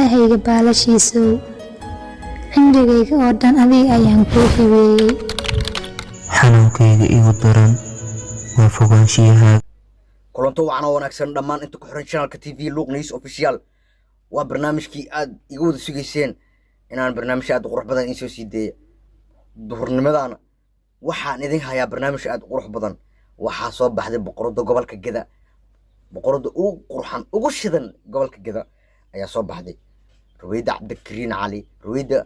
Ilaahayga baalashiisow, cimrigayga oo dhan adiga ayaan kuu hibeeyey. Xanuunkayga igu daran waa fogaanshiyahaaga. Kulanto wacan oo wanaagsan dhammaan inta ku xiran channelka TV Luuq News Official. Waa barnaamijkii aad iga wada sugayseen inaan barnaamij aad u qurux badan idiin soo sii deeya. Duhurnimadana waxaan idin hayaa barnaamij aad u qurux badan. Waxaa soo baxday boqorada gobolka Geda, boqorada ugu qurxan, ugu shidan gobolka Geda ayaa soo baxday, Ruweyda Cabdikariin Cali. Ruweyda,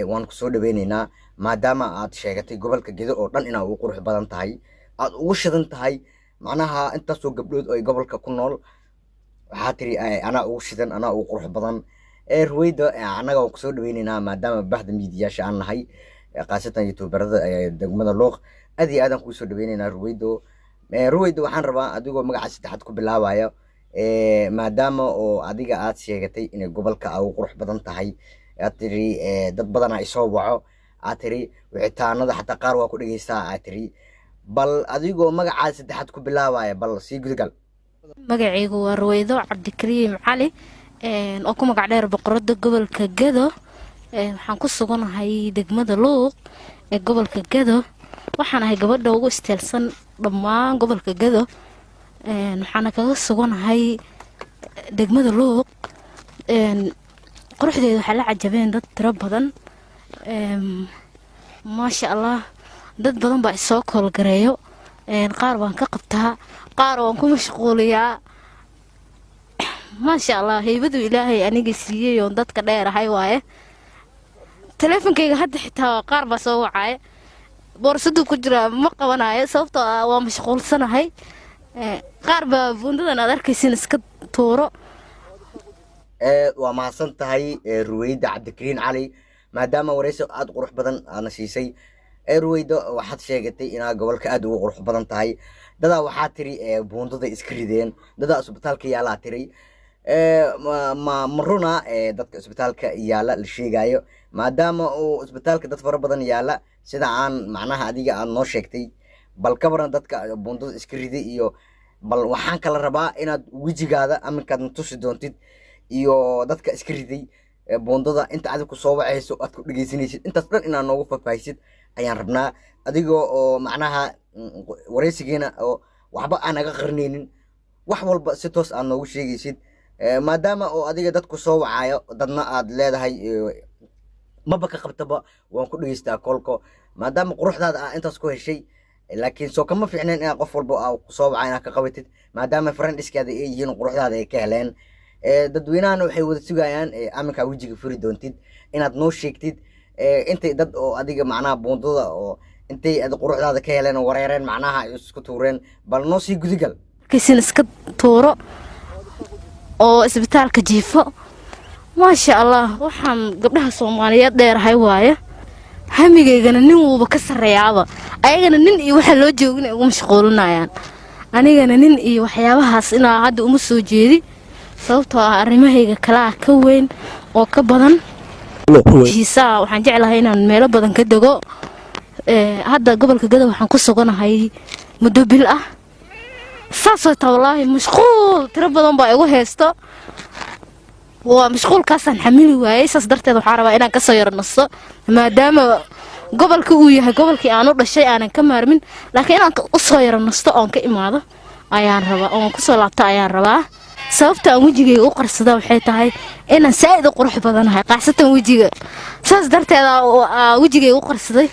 waan kusoo dhaweyneynaa maadaama aad sheegatay gobolka Geda oo dhan inaad ugu qurux badan tahay, aad ugu shidan tahay. Macnaha intaasoo gabdhood oo ay gobolka ku nool, waxaa tiri anaa ugu shidan, anaa ugu qurux badan. Ruweyda, annaga waan kusoo dhaweyneynaa maadaama bahda miidiyaasha aan nahay, khaasatan youtuberada degmada Luuq. Aad iyo aadaan kuusoo dhaweyneynaa, Ruweydo. Ruweydo, waxaan rabaa adigoo magaca saddexaad ku bilaabaya, maadaama oo adiga aad sheegatay inay gobolka aa ugu qurux badan tahay, aad tiri dad badanaa isoo waco, aad tiri wicitaanada xataa qaar waa ku dhegeystaa, aad tiri, bal adigoo magacaa saddexaad ku bilaabaya, bal sii gudagal. Magacaygu waa Ruweydo Cabdikariim Cali oo ku magac dheer boqorada gobolka Gado. Waxaan ku suganahay degmada Luuq ee gobolka Gado. Waxaan ahay gabadha ugu isteelsan dhammaan gobolka Gado. Waxaana kaga suganahay degmada Luuq. Quruxdeeda waxaa la cajabeen dad tiro badan. Maasha Allah, dad badan baa isoo koolgareeyo. Qaar baan ka qabtaa, qaar waan ku mashquuliyaa. Maasha Allah, haybadu Ilaahay aniga siiyey oon dadka dheerahay waaye. Taleefonkayga hadda xitaa qaar baa soo wacaaya, boorsaduu ku jiraa, ma qabanayo sababtoo ah waa mashquulsanahay. Qaar baa buundadan aad arkaysin iska tuuro. Waa mahadsan tahay, Ruweyda Cabdikariin Cali, maadaama wareysi aada qurux badan aadna siisay. Ruweyda, waxaad sheegatay inaad gobolka aada ugu qurux badan tahay. Dadaa waxaa tiri buundada iska rideen, dadaa isbitaalka yaalaa tiri. Ma runa dadka isbitaalka yaala la sheegayo, maadaama uu isbitaalka dad fara badan yaala, sida aan macnaha adiga aad noo sheegtay? Bal ka baran dadka buundada iska riday, iyo bal waxaan kala rabaa inaad wejigaada aminkaad na tusi doontid iyo dadka iska riday buundada, inta adig ku soo wacayso aad ku dhegeysanaysid, intaas dhan inaad noogu faahfaahisid ayaan rabnaa, adigoo oo macnaha wareysigeena oo waxba aan naga qarneynin, wax walba si toos aad noogu sheegaysid. Maadaama oo adiga dadku soo wacayo, dadna aad leedahay maba ka qabtaba, waan ku dhegeystaa kolko, maadaama quruxdaada aa intaas ku heshay. Laakiin soo kama fiicneen inaad qof walba aa kusoo waca inaad ka qabatid, maadaama friendiskaada ay yihiin, quruxdaada ay ka heleen? Dadweynahana waxay wada sugayaan aminkaa wejiga furi doontid inaad noo sheegtid intay dad oo adiga macnaha buundada oo intay ad quruxdaada ka heleen oo wareereen, macnaha ay isku tuureen. Bal noo sii gudigal. Arkaysin iska tuuro oo isbitaalka jiifo. Maasha Allah, waxaan gabdhaha Soomaaliyeed dheerahay waaye. Hamigaygana nin wuuba ka sarreeyaaba. Ayagana nin iyo waxaa loo joogin ay ugu mashquulinayaan. Anigana nin iyo waxyaabahaas inaa hadda uma soo jeedi, sababtoo ah arrimahayga kalaa ka weyn oo ka badan xiisaa. Waxaan jeclahay inaan meelo badan ka dego. Hadda gobolka Gado waxaan ku suganahay muddo bil ah. Saasoo taa wallaahi mashquul tiro badan baa igu haysto. Waa mashquulkaasaan xamili waayey. Saas darteed waxaa rabaa inaan kasoo yaro nasto, maadaama gobolka uu yahay gobolkii aan u dhashay, aanan ka maarmin, laakiin inaan usoo yaro nasto oon ka imaado ayaan rabaa, oon kusoo laabto ayaan rabaa. Sababta aan wejigayga u qarsada waxay tahay inaan saa'id u qurux badanahay, qaasatan wejiga. Saas darteeda wejigayga u qarsaday.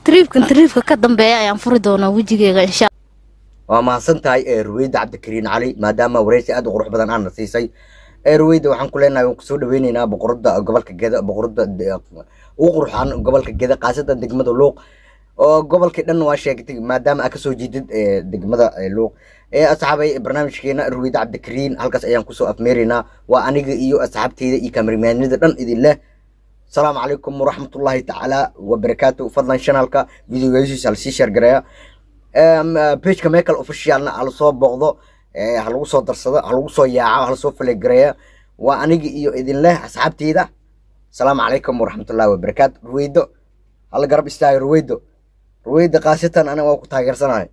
Tripkan tripka ka dambeeya ayaan furi doonaa wejigayga, insha. Waa mahadsan tahay, Ruweyda Cabdikariin Cali, maadaama wareysi aad u qurux badan aadna siisay. Ruweyda, waxaan ku leenahay waan kusoo dhaweyneynaa, boqorada gobolka Geda, boqorada ugu qurxan gobolka Geda, khaasatan degmada Luuq, oo gobolkii dhan waa sheegtay maadaama aad kasoo jeedid degmada Luuq. Asxaabay, barnaamijkeena Ruweyda Cabdikariin halkaas ayaan kusoo afmeeraynaa. Waa aniga iyo asxaabteyda iyo kameramaanida dhan idin leh asalaamu calaykum waraxmatullaahi tacaala wabarakaatu. Fadlan channelka videogaashiisa lasii share gareeya, pageka Michael Officialna hala soo booqdo, ha lagu soo darsado, ha lagu soo yaaco, hala soo follow gareeya. Waa aniga iyo idin leh asxaabteyda asalaamu calaykum waraxmatullaahi wabarakaatu. Ruweydo hala garab istaago. Ruweydo, Ruweydo khaasatan aniga waa ku taageersanahay.